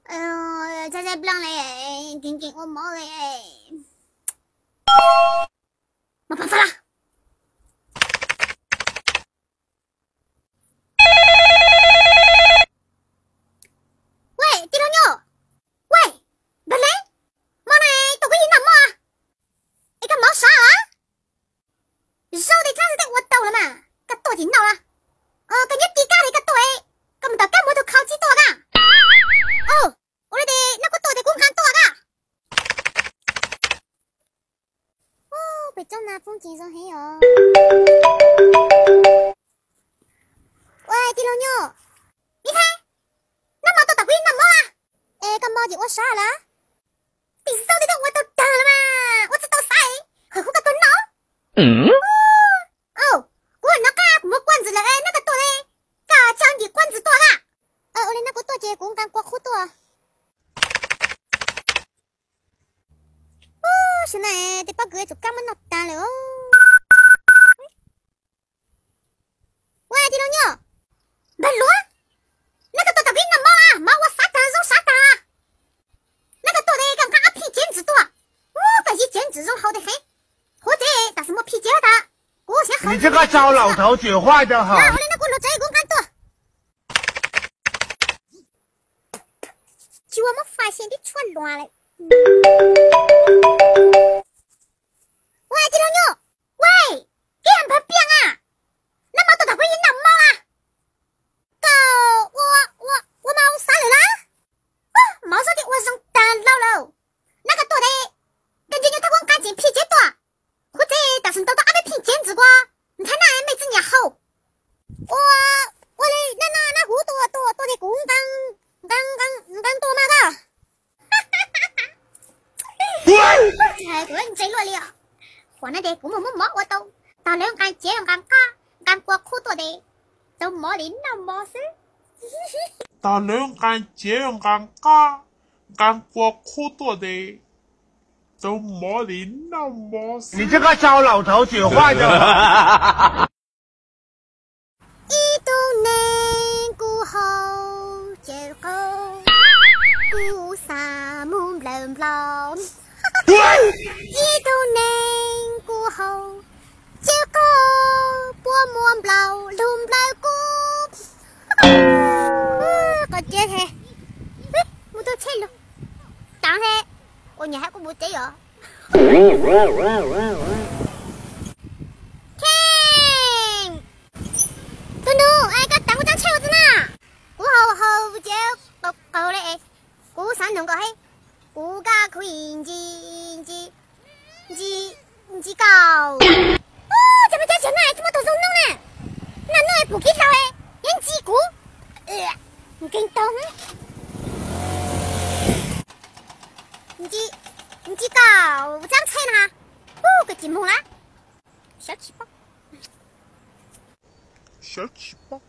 Tshaib tshaib plab li, keev keev ua mov li. Mas pam txog lawm. Wej, tij laug Nyuj. Wej, Npawg Leeb, hmo no tuaj kuv yig noj mov es koj mov sov. Zaub tej tsab xwb tej ua tau lawm mas koj tuaj tsis noj. Koj nyob kis kab li koj tuaj, koj mus tom kab muag tus khau tsib tuaj koj. Ua li ces noj kuv tuaj ces kuv nqa tuaj koj. Pem tsob na poob cis zoo heev os. Ua tij laug Nyuj, Mib Thaib, noj mov tuaj tom kuv yig noj mov. Es koj mov ces ua sov lawm. Tej zaub tej twb ua tau tag lawm mas ua tsis tau xav, hawm kuv koj tuaj noj. Kuv nov qab kuv muab kua ntxwb lawm, neb koj tuaj li, koj tso nkim kua ntxwb tuaj koj. Ua li neb kuv tuaj ces kuv nqa kua qhub tuaj. Ub, sim no tej pob kws tsum kab muab noj tag lawm. Ua tij laug Nyuj, Npawg Luav, neb koj tuaj tom kuv yig noj mov, mov ua xav tag zaub xav tag. Neb koj tuaj li koj nqa ob phij cev ntxwv tuaj. Ub, koj yig cev ntxwv zoo haus tej heev. Huv tsev tam sim muaj phij cev tag, kuv siav haus. Ua li neb kuv luag tsev kuv nqa tuaj. Tsis ua muab fais xyeem tib tshuaj luas lawm. Ua tij laug Nyuj, ua, koj yog npawg Piaj a? Neb mov tuaj tom kuv yig noj mov a. Koj ua, ua mov xav lawm las? Mov xav tias ua zoo tag lauj lawm. Neb koj tuaj de, koj nce nyuag thab kuv nqa cev phij cev tuaj. Huv tsev tam sim ntau tau ob peb phij cev ntxwv kuv ntxhais na mej txiv nyiam haus. Ua, ua li neb noj neb huv tuaj tuaj tuaj ces kuv nqa, nqa, nqa tuaj mas koj. Kuv ntse luaj li os. Huam no ces kuv mus muab mov ua tau, tag lawv nqa cev nqa nqaj nqa kua qhub tuaj ces tau mov li noj mov xwb. Tag lawv nqa cev nqa nqaj nqa kua qhub tuaj ces tau mov li noj mov xwb. Ib tug neeg kuv haus cawv qaub, kuv xav mus nplawm nplaum. Ib tug neeg kuv haus cawv qaub, puas muaj nplaum lug nplawm kuv. Qhov tsev he, mus tau tsheb lug. Tav he, ua nyuam hab kuv mus tsev os. Kheej, tus nus, koj tav kuv tsob tsheb ua tsi na. Kuv haus haus ces qaug qaug li, kuv xav nug koj hab, kuv kab khuv ntsi, ntsi, ntsi, ntsi koj. Ub, cas muaj cab tsev na tsis muaj tug zoo noob na. Naj nub pum kib laug, yog ntsi kuv. Nkeeg tau. Ntsi koj tsob tsheb na. Ub, koj tsis moog lawm. Xyov tsis paub. Xyov tsis paub.